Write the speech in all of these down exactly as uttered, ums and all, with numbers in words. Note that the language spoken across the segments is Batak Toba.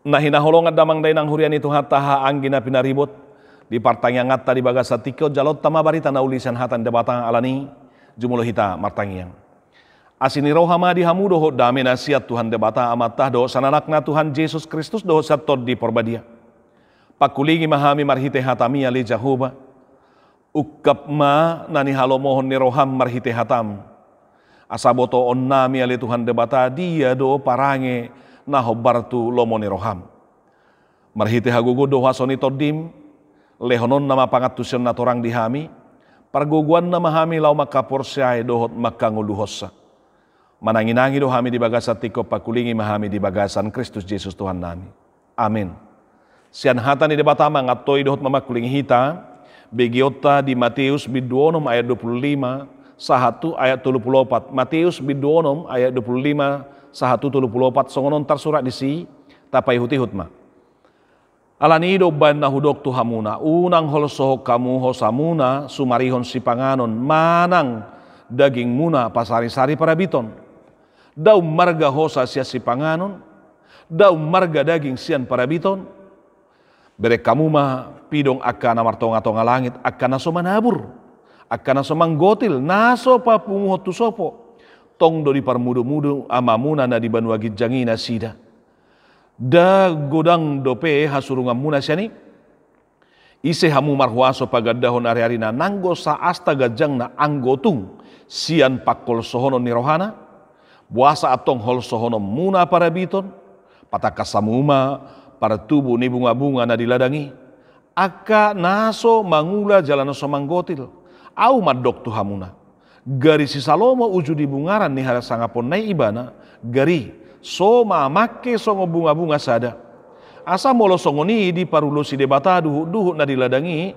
Na hinaholongan damang dainang huria ni Tuhanta, haha anggi na pinaribot, di partangianganta di bagasan tingki on, jaloonta ma barita na uli sian hata ni Debata. Alani i, jumolo hita martangiang. Asi ni roha ma di hamu dohot dame na sian Tuhan Debata Amanta dohot sian Anakna Tuhan Jesus Kristus dohot sian Tondi Porbadia. Pangkulingi ma hami marhite hatami ale Jahowa. Ungkap ma na nihalomohon ni roham marhite hatam. Asa botoonnami ale Tuhan Debata, dia do parange na hombar tu lomo ni roham. Marhite hagogoon dohot huaso ni Tondim, lehononna ma pangantusion na torang di hami, pargogoanna ma hami laho mangkaporseai dohot mangkangoluhonsa. Mananginangi do hami di bagasan tingki on, pangkulingi ma hami di bagasan Kristus Jesus Tuhannami. Amen. Sian hata ni Debata mangantoi dohot mamangkulingi hita, begeonta di Mateus bindu onom ayat dua pulu lima sahat tu ayat tolu pulu opat. Mateus bindu onom ayat dua pulu lima sahat tu tolu pulu opat, songon on tarsurat disi, tapaihutihut ma. Alani i do umbahen na hudok tu hamuna, unang holsohon hamu hosamuna sumarihon sipanganon manang dagingmuna pasarisari parabiton. Ndang ummarga hosa sian sipanganon, ndang ummarga daging sian parabiton. Bereng hamu ma pidong angka na martongatonga langit, angka na so manabur, angka na so manggotil, na so papunguhon tu sopo. Tong do diparmudumudu Amamuna na di banua ginjang i nasida. Ndang godang dope hasurunganmuna sian i? Ise hamu marhuaso pagandahon ariarina nanggo saasta ganjangna anggo tung sian pangholsohonon ni rohana? Boasa antong holsohononmuna parabiton? Patangkas hamu ma partubu ni bungabunga na di ladang i, angka na so mangula jala na so manggotil. Ahu mandok tu hamuna, gari si Salomo uju di bungaran ni hasangaponna i ibana, gari so mamangke songon bungabunga sada. Asa molo songon i diparulosi Debata duhutduhut na di ladang i,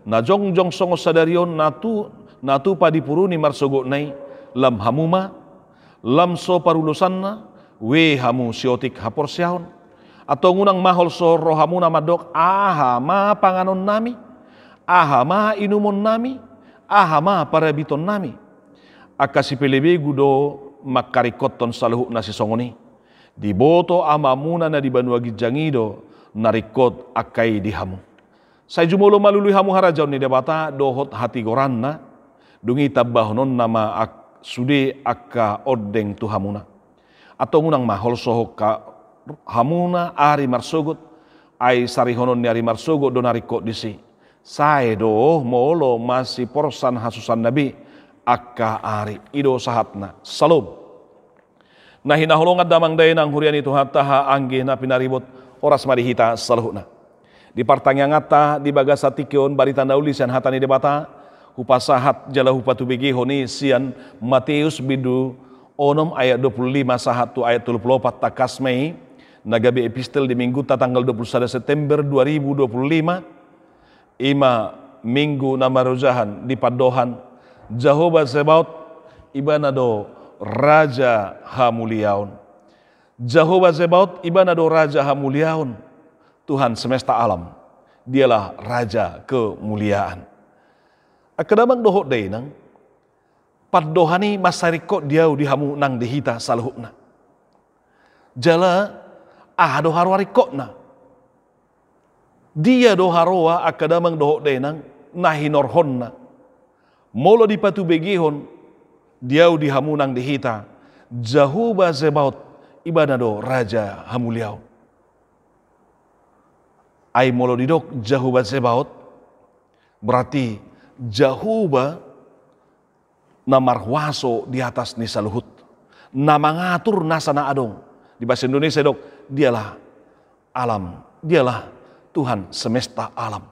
na jongjong songon sadari on na tu, na tupa dipuruni marsogotna i, lam hamu ma, lam so parulosanna, ue hamu siotik haporseaon. Antong unang ma holsohon rohamuna mandok, aha ma panganonnami, aha ma inumonnami, aha ma parabitonnami. Angka sipelebegu do mangkaringkothon saluhutna sisongon i. Diboto Amamuna na di banua ginjang i do na ringkot angka i di hamu. Sai jumolo malului hamu harajaon ni Debata dohot hatigoranna, dung i tambahononna ma ak-, sude angka ondeng tu hamuna. Antong unang ma holsohon ha-, hamuna ari marsogot, ai sarihonon ni ari marsogot do na ringkot disi. Sae do molo masiporsan hasusaanna be angka ari. I do sahatna. Salom. Na hinaholongan damang dainang huria ni Tuhanta, haha anggi na pinaribot, horas ma di hita saluhutna. Di partangianganta di bagasan tingki on, barita na uli sian hata ni Debata hupasahat jala hupatubegehon i sian Mateus bindu onom ayat dua pulu lima sahat tu ayat tolu pulu opat. Tangkas ma i, na gabe epistel di minggunta tanggal dua pulu sada September dua ribu dua pulu lima. I ma minggu na marojahan di pandohan Jahowa Zebaot, Ibana do Raja hamuliaon. Jahowa Zebaot, Ibana do Raja hamuliaon. Tuhan semesta alam, Dialah Raja kemuliaan. Angka damang dohot dainang, pandohan i mansai ringkot di ahu, di hamu nang di hita saluhutna. Jala aha do haroa ringkotna? Dia do haroa, angka damang dohot dainang, na hinorhonna? Molo dipatubegehon di ahu, di hamu nang di hita, Jahowa Zebaot, Ibana do Raja hamuliaon. Ai molo didok Jahowa Zebaot, berarti Jahowa na marhuaso di atas ni saluhut, na mangatur nasa na adong. Di bahasa Indonesia didok, Dialah alam, Dialah Tuhan semesta alam.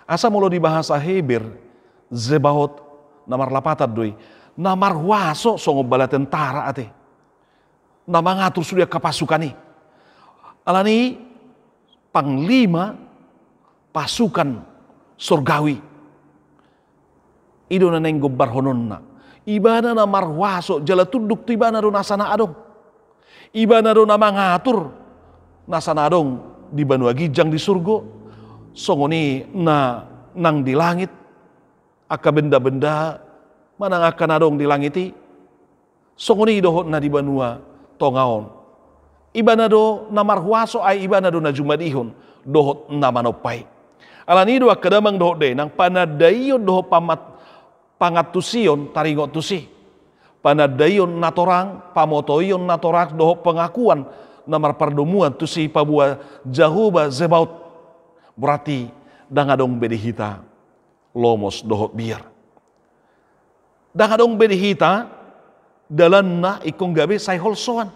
Asa molo di bahasa Heber, Zebaot, na marlapatan do i, na marhuaso songon bala tentara ate, na mangatur sude angka pasukan i. Alani i panglima pasukan sorgawi. I do na naeng gombarhononna. Ibana na marhuaso jala tunduk tu Ibana do nasa na adong. Ibana do na mangatur nasa na adong di banua ginjang di surgo, songon i na nang di langit, angka benda-benda manang angka na adong di langit i, songon i dohot na di banua tonga on. Ibana do na marhuaso, ai Ibana do na jumadihon dohot na manompa i. Alani do angka damang dohot dainang, panandaion dohot pamat-, pangantusion taringot tusi. Panandaion na torang, pamotoion na torang dohot pengakuan na marpardomuan tusi paboa Jahowa Zebaot. Berarti ndang adong be di hita lomos dohot biar. Ndang adong be di hita dalanna ingkon gabe sai holsoan.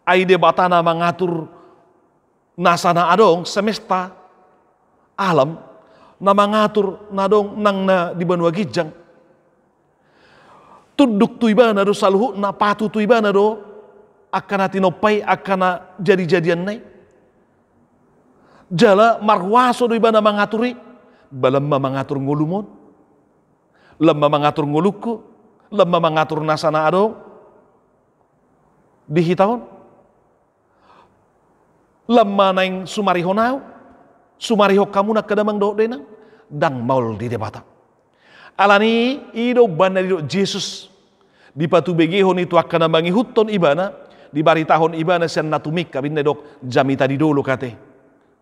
Ai Debata na mangatur nasa na adong, semesta alam, na mangatur na adong nang na di banua ginjang. Tunduk tu Ibana do saluhutna, patuh tu Ibana do angka na tinompa i, angka na jadi-jadianna i. Jala marhuaso do Ibana mangatur i. Ba lam ma mangatur ngolum on, lam ma mangatur ngolungku, lam ma mangatur nasa na adong di hita on. Lam ma naeng sumarihon ahu, sumarihon hamu angka damang dohot dainang? Ndang maol di Debata. Alani i do umbahen na didok Jesus, dipatubegehon i tu angka na mangihuthon Ibana, dibaritahon Ibana sian na tumingkap, ninna, didok jamita di dolok ate,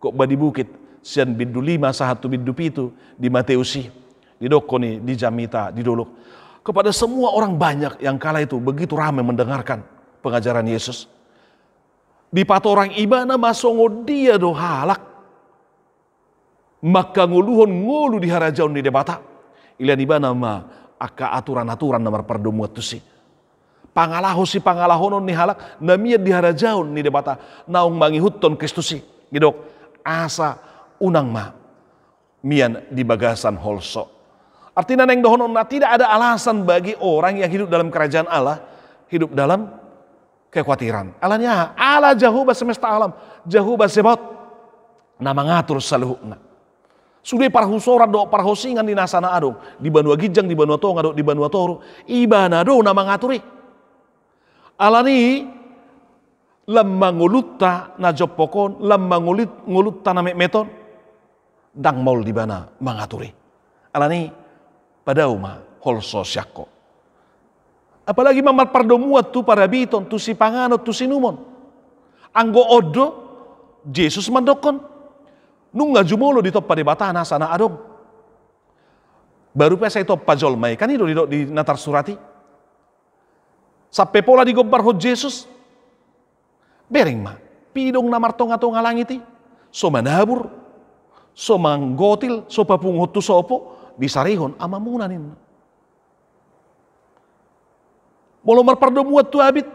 khotbah di bukit, sian bindu lima sahat tu bindu pitu di Mateus i. Didokkon i di jamita di dolok. Kepada semua orang banyak yang kala itu begitu ramai mendengarkan pengajaran Yesus. Dipatorang Ibana ma songon dia do halak mangkangoluhon ngolu di harajaon ni Debata. Ilean Ibana ma angka aturan-aturan na marpardomuan tusi. Pangalaho sipangalahonon ni halak na mian di harajaon ni Debata, naung mangihuthon Kristus i. Didok, asa unang ma mian di bagasan holso. Artina naeng dohononna, tidak ada alasan bagi orang yang hidup dalam kerajaan Allah hidup dalam kekuatiran. Alani aha? Ala Jahowa semesta alam, Jahowa Zebaot, na mangatur saluhutna. Sude parhusoran dohot parhosingan ni nasa na adong di banua ginjang, di banua tonga dohot di banua toru, Ibana do na mangatur i. Alani i, lam ma ngolunta na jompok on, lam ma ngolit-, ngolunta na metmet on, ndang maol di Ibana mangatur i. Alani i, padao ma holso sian ho. Apalagi ma marpardomuan tu parabiton, tu sipanganon, tu sinumon. Anggo on do Jesus mandokkon, nunga jumolo ditompa Debata nasa na adong. Baru pe asa ditompa jolma i, kan i do didok di na tarsurat i. Sampe pola digombarhon Jesus, bereng ma pidong na martonga-tonga langit i, so manabur, so manggotil, so papunguhon tu sopo, disarihon Amamuna, ninna. Molo marpardomuan tu abit,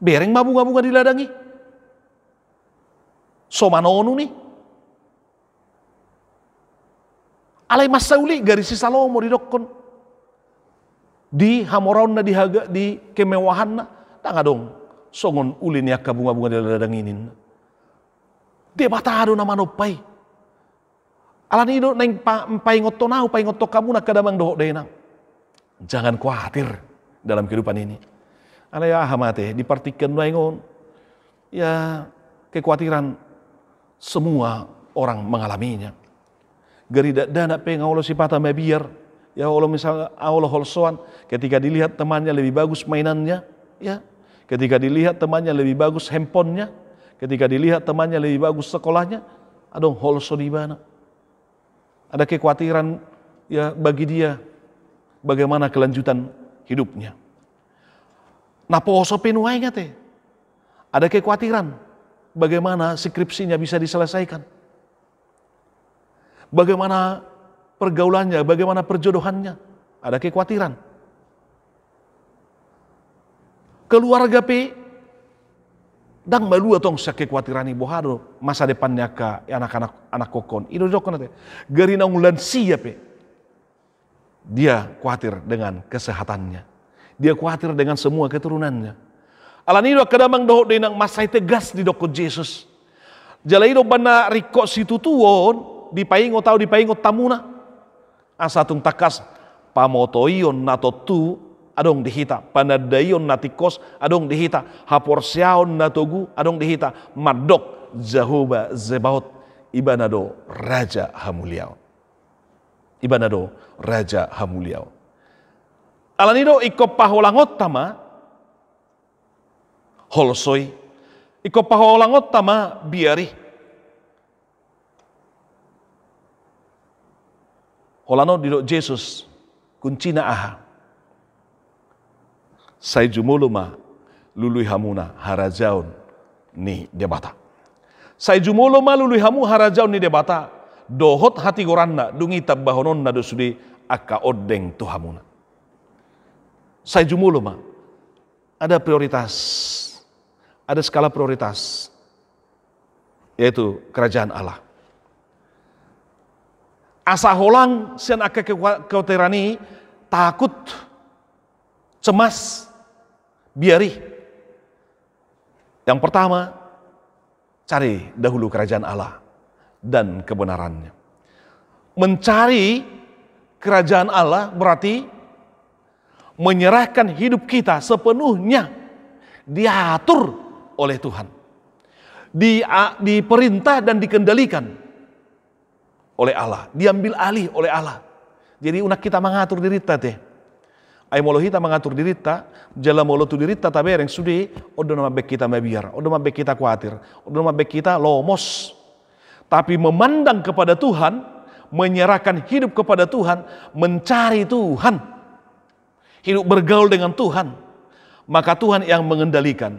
bereng ma bunga-bunga di ladang i, so manonun i. Alai mansai uli gari si Salomo didokkon di hamoraonna, di haga-, di kemewahanna, ndang adong songon uli ni angka bunga-bunga di ladang i, ninna. Debata do na manompa i. Alani i do naeng pa-, paingothon ahu, paingothon hamu angka damang dohot dainang. Jangan khawatir dalam kehidupan ini. Alai aha ma ate, di partingkian nuaeng on, ya, kekhawatiran semua orang mengalaminya. Gari dakdanak pe nga olo sipata mabiar, ya, olo misal, nga olo holsoan, ketika dilihat temannya lebih bagus mainannya, ya, ketika dilihat temannya lebih bagus handphonenya, ketika dilihat temannya lebih bagus sekolahnya, adong holso di ibana. Ada kekhawatiran, ya, bagi dia, bagaimana kelanjutan hidupnya. Naposo pe nuaeng ate, ada kekhawatiran bagaimana skripsinya bisa diselesaikan. Bagaimana pergaulannya, bagaimana perjodohannya, ada kekhawatiran. Keluarga pe ndang malua tong sian kekhawatiran i, boha do masa depan ni angka anak-anak, anakkon. I do didokkon ate. Gari naung lansia pe, dia khawatir dengan kesehatannya. Dia khawatir dengan semua keturunannya. Alani i do angka damang dohot dainang, mansai tegas didokkon Jesus. Jala i do umbahen na ringkot situtu on dipaingot ahu, dipaingot hamuna. Asa tung tangkas pamotoion na tontu adong di hita, panandaion na tingkos adong di hita, haporseaon na togu adong di hita, mandok Jahowa Zebaot, ibana do raja hamuliaon. Ibana do raja hamuliaon. Alani i do ingkon paholangonta ma holso i. Ingkon paholangonta ma biar i. Holan on didok Jesus, kuncina aha? Sai jumolo ma lului hamuna harajaon ni Debata. Sai jumolo ma lului hamu harajaon ni Debata, dohot hatigoranna, dung i tambahononna do sude angka ondeng tu hamuna. Sai jumolo ma. Ada prioritas, ada skala prioritas, yaitu kerajaan Allah. Asa holang sian angka kekhawatiran i, takut, cemas, biar i. Yang pertama, cari dahulu kerajaan Allah dan kebenarannya. Mencari kerajaan Allah berarti menyerahkan hidup kita sepenuhnya diatur oleh Tuhan. Di, a, diperintah dan dikendalikan oleh Allah, diambil alih oleh Allah. Jadi unang hita mangatur dirinta te. Ai molo hita mangatur dirinta, jala molo tu dirinta tabereng sude, on do na mambaen hita mabiar, on do mambaen hita khawatir, on do mambaen hita lomos. Tapi memandang kepada Tuhan, menyerahkan hidup kepada Tuhan, mencari Tuhan, hidup bergaul dengan Tuhan, maka Tuhan yang mengendalikan,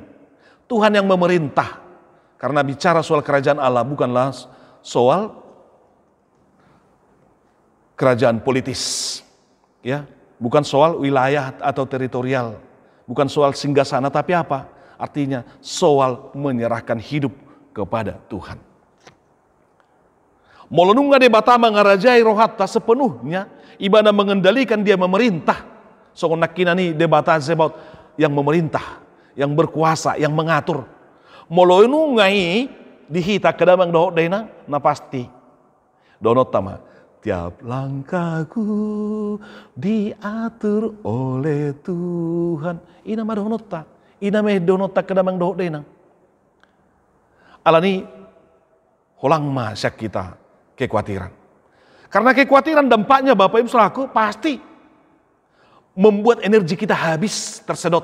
Tuhan yang memerintah. Karena bicara soal kerajaan Allah bukanlah soal kerajaan politis, ya, bukan soal wilayah atau teritorial, bukan soal singgasana, tapi apa? Artinya soal menyerahkan hidup kepada Tuhan. Molo nunga Debata mangarajai rohanta sepenuhnya, Ibana mengendalikan, Dia memerintah. Songon nangkinan i Debata Zebaot yang memerintah, yang berkuasa, yang mengatur. Molo nunga i di hita, angka damang dohot dainang, na pasti dohononta ma, tiap langkahku diatur oleh Tuhan. I nama dohononta, i nama dohononta, angka damang dohot dainang. Alani holang ma sian hita kekhawatiran. Karena kekhawatiran dampaknya, Bapak Ibu Saudaraku, pasti membuat energi kita habis, tersedot.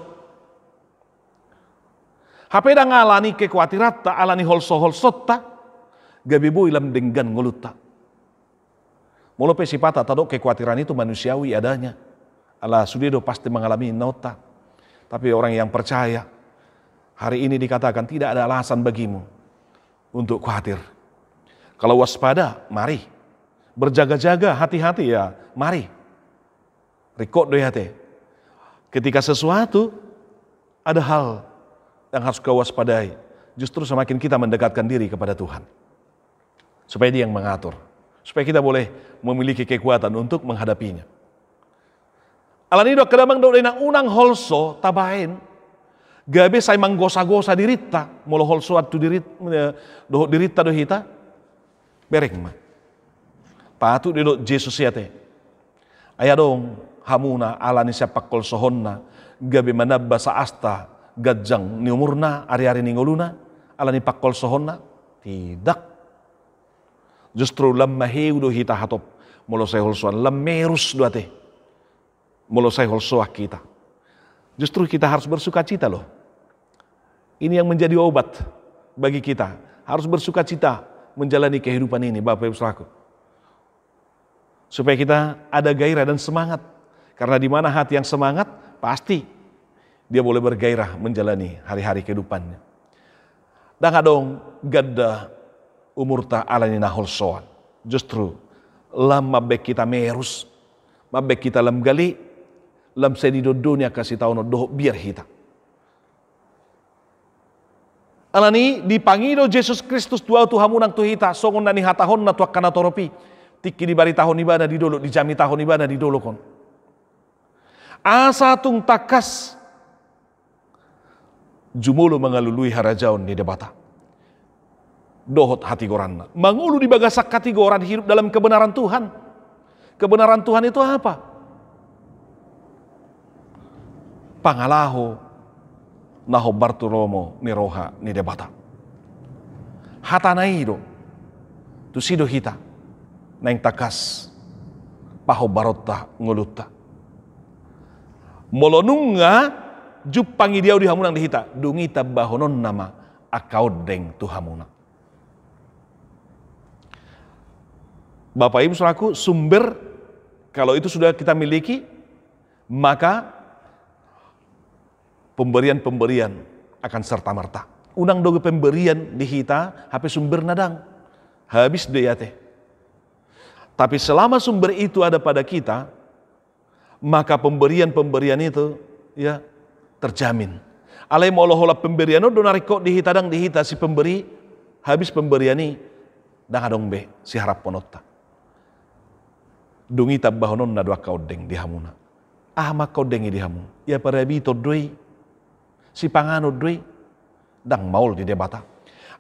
Hape ndang alani kekhawatironta, alani holso-holsonta, gabe boi lam denggan ngolunta. Molo pe sipata tadok kekhawatiran itu manusiawi adanya. Ala sude do pasti mangalami ninna onta. Tapi orang yang percaya, hari ini dikatakan tidak ada alasan bagimu untuk khawatir. Kalau waspada, mari. Berjaga-jaga, hati-hati, ya, mari. Ringkot do i ate. Ketika sesuatu, ada hal yang harus kau waspadai, justru semakin kita mendekatkan diri kepada Tuhan. Supaya Dia yang mengatur. Supaya kita boleh memiliki kekuatan untuk menghadapinya. Alani i do, angka damang dohot dainang, unang holso tabaen gabe sai manggosa-gosa dirinta. Molo holsoan tu dirit-, eh, dohot dirinta do hita, bereng ma. Patut didok Jesus i ate. Ai adong hamuna alani sian pangholsohonna gabe manamba saasta ganjang ni umurna, ari-ari ni ngoluna, alani pangholsohonna? Tidak. Justru lam maheu do hita hatop molo sai holsoan, lam merus do ate molo sai holsoan hita. Justru kita harus bersukacita loh. Ini yang menjadi obat bagi kita. Harus bersukacita menjalani kehidupan ini, Bapak Ibu Saudaraku. Supaya kita ada gairah dan semangat. Karena di mana hati yang semangat, pasti dia boleh bergairah menjalani hari-hari kehidupannya. Ndang adong ganda umurta alani na holsoan. Justru lam mambaen hita merus, mambaen hita lam gale, lam sai didondoni angka sitaonon dohot biar hita. Alani i dipangido Jesus Kristus tu ahu, tu hamu nang tu hita, songon na nihatahonna tu angka natorop i, tingki dibaritahon Ibana di dolok, dijamitahon Ibana di dolok on. Asa tung tangkas jumolo mangalului harajaon ni Debata dohot hatigoranna. Mangolu di bagasan hatigoran, hidup dalam kebenaran Tuhan. Kebenaran Tuhan itu apa? Pangalaho na hombar tu lomo ni roha ni Debata. Hatana i do, tusi do hita naeng tangkas pahombaronta ngolunta. Molo nunga Jumpang i di ahu di hamu nang di hita, dung i tambahononna ma angka ondeng tu hamuna. Bapak Ibu Saudaraku, sumber, kalau itu sudah kita miliki, maka pemberian-pemberian akan serta-merta. Unang do pemberian di hita, hape sumberna ndang. Habis do i ate. Tapi selama sumber itu ada pada kita, maka pemberian-pemberian itu, ya, terjamin. Alai molo holan pemberian on do na ringkot di hita, ndang di hita si pemberi, habis pemberian i, ndang adong be siharapkononta. Dung i tambahononna do angka ondeng di hamuna. Aha ma angka ondeng i di hamu? Ia parabiton do i, sipanganon do i, ndang maol di Debata.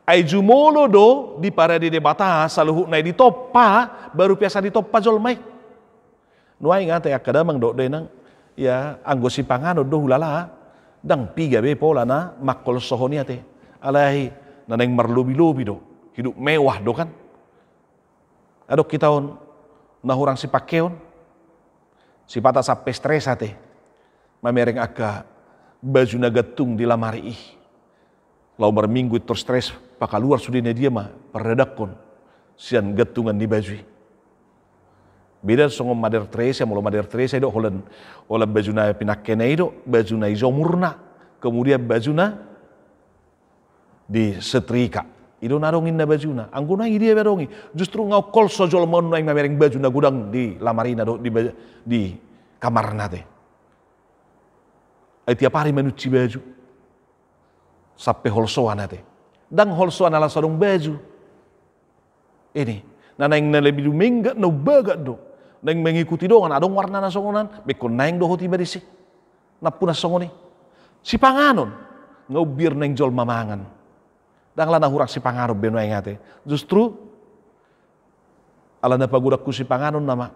Ai jumolo do diparade Debata saluhutna i ditompa, baru pe asa ditompa jolma i. Nuaeng ate angka damang dohot dainang, ia anggo sipanganon do hulala, ndang piga be pola na mangholsohon i ate. Alai na naeng marlobi-lobi do, hidup mewah do kan. Adong hita on na hurang sipangkeon, sipata sampe stres ate mamereng angka baju na gantung di lamari i. Laho marminggu intor stres, pakaluar sude na dia ma pardadakkon sian gantungan ni baju i. Beda songon Mother Teresa, molo Mother Teresa i do holan, holan baju na pinangkena i do, baju na dijomurna, kemudian baju na disetrika. I do na adong inna bajuna. Anggo nuaeng i dia be adong i. Justru nga holso jolma on nuaeng mamereng baju na godang di lamarina dohot di ba-, di kamarna ate. Ai tiap ari manunci baju. Sampe holsoan ate. Ndang holsoan ala so adong baju. Ini, na naeng na lebih dumenggat na umbagat do. Naeng mengikuti dongan, adong warna na songonan, ingkon naeng dohot iba disi. Nampuna songon i. Sipanganon, nga umbir naeng jolma mangan. Ndang ala na hurang sipanganon be nuaeng ate. Justru ala na pagodangku sipanganon nama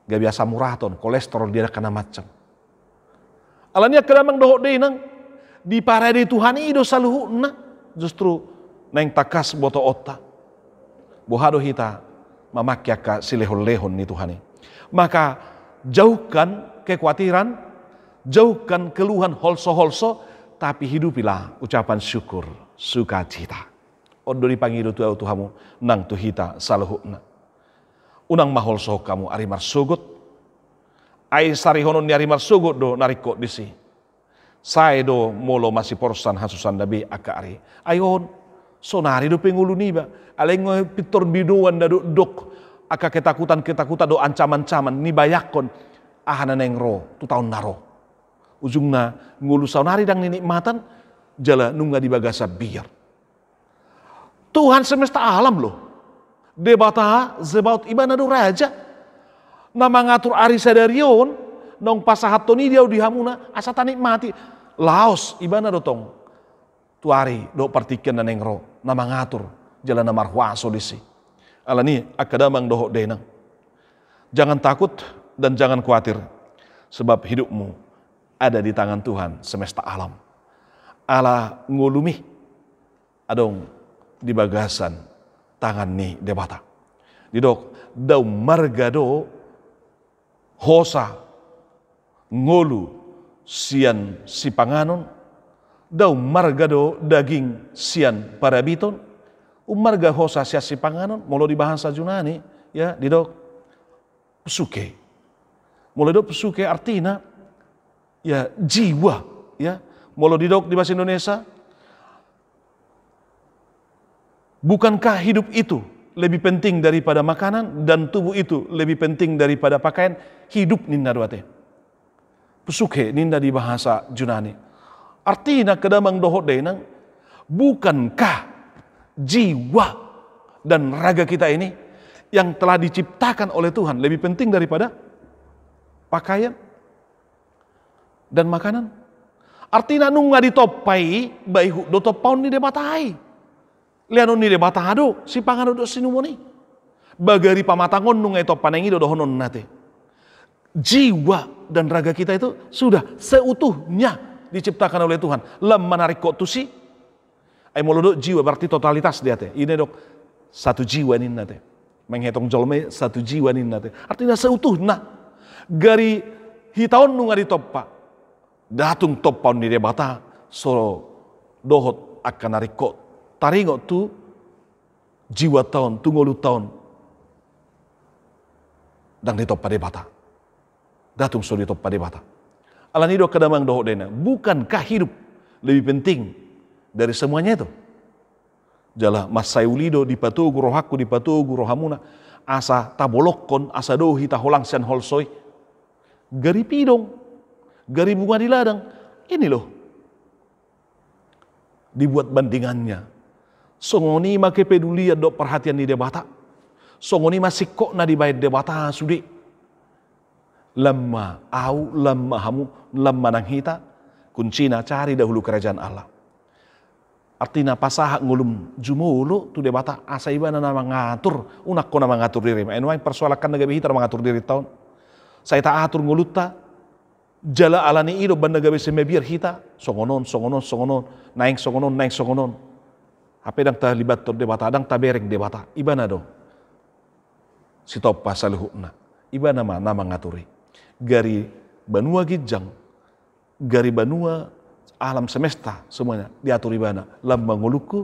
gabe asam urat on, kolesterol, dia angka na macam. Alani angka damang dohot dainang, diparade Tuhan i do saluhutna, justru naeng tangkas botoonta. Boha do hita mamangke angka silehon-lehon ni Tuhan i. Maka jauhkan kekuatiran, jauhkan keluhan holso-holso, tapi hidupilah ucapan syukur, sukacita. On do dipangido tu ahu tu hamu nang tu hita saluhutna. Unang ma holsohon hamu ari marsogot. Ai sarihonon ni ari marsogot do na ringkot disi. Sae do molo masiporsan hasusaan na be angka ari. Ai on, sonari dope ngolu niba. Alai nga pintor binoan na dokdok angka ketakutan-ketakutan dohot ancaman-ancaman nibayangkon aha na naeng ro tu taon na ro. Ujungna ngolu saonari ndang ninikmatan, jala nunga di bagasan biar. Tuhan semesta alam loh. Debata Zebaot, ibana do raja. Na mangatur ari sadari on, naung pasahathon i di ahu di hamuna, asa tanikmati. Laos, ibana do tong tu ari dohot partingkian na naeng ro, na mangatur, jala na marhuaso disi. Alani, angka damang dohot dainang. Jangan takut dan jangan khawatir, sebab hidupmu ada di tangan Tuhan semesta alam. Ala ngolumi adong di bagasan tangan ni Debata. Didok, dao marga do hosa ngolu sian sipanganon, dao marga do daging sian parabiton, um marga hosa sian sipanganon, molo di bahasa Junani, ya, didok, psyche. Molo didok psyche artina, ya, jiwa, ya. Molo didok di bahasa Indonesia, bukankah hidup itu lebih penting daripada makanan dan tubuh itu lebih penting daripada pakaian? Hidup ninna do ate. Psyche ninna di bahasa Junani. Artina angka damang dohot dainang, bukankah jiwa dan raga kita ini yang telah diciptakan oleh Tuhan lebih penting daripada pakaian dan makanan? Artina nunga ditompa i, ba ihut do tompaon ni Debata i. Lehonon ni Debata do sipanganon dohot siinumon i. Bagari pamatang on nunga ditompa, naeng i do dohononna ate. Jiwa dan raga kita itu sudah seutuhnya diciptakan oleh Tuhan. Lam ma na ringkot tusi. Ai molo didok jiwa berarti totalitas dia ate. I na didok satu jiwa ninna ate. Menghitung jolma i satu jiwa ninna ate. Artina seutuhna. Gari hita on nunga ditompa. Datung tompaon ni Debata so dohot angka na ringkot taringot tu jiwanta on, tu ngolunta on. Ndang ditompa Debata. Datung so ditompa Debata. Alani do angka damang dohot dainang, bukankah hidup lebih penting dari semuanya itu? Jala mansai uli do dipatogu rohangku, dipatogu rohamuna, asa tabolongkon, asa dao hita holang sian holso i. Gari pidong, gari bunga di ladang. Ini loh. Dibuat bandingannya. Songon i ma kepedulian dohot perhatian ni Debata. Songon i ma singkopna dibaen Debata sude. Lam ma au, lam ma hamu, lam ma nang hita, kuncina cari dahulu kerajaan Allah. Artina pasahat ngolum jumolo tu Debata, asa Ibana na mangatur, unang ho na mangatur dirim. Ai nuaeng parsoalanna gabe hita na mangatur dirinta on. Sai taatur ngolunta, jala alani i do umbahen na gabe sai mabiar hita, songon on, songon on, songon on, naeng songon on, naeng songon on. Hape ndang talibathon Debata, ndang tabereng Debata, Ibana do sitompa saluhutna. Ibana ma na mangatur i. Gari banua ginjang, gari banua, alam semesta, semuanya diatur Ibana. Lam ma ngolungku,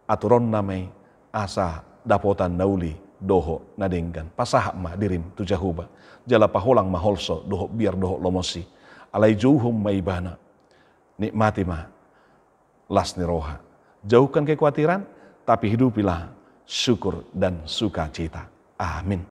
aturonna ma i asa dapotan na uli dohot na denggan. Pasahat ma dirim tu Jahowa. Jala paholang ma holso dohot biar dohot lomosi. Alai jouhon ma Ibana. Nikmati ma las ni roha. Jauhkan kekhawatiran, tapi hidupilah syukur dan sukacita. Amin.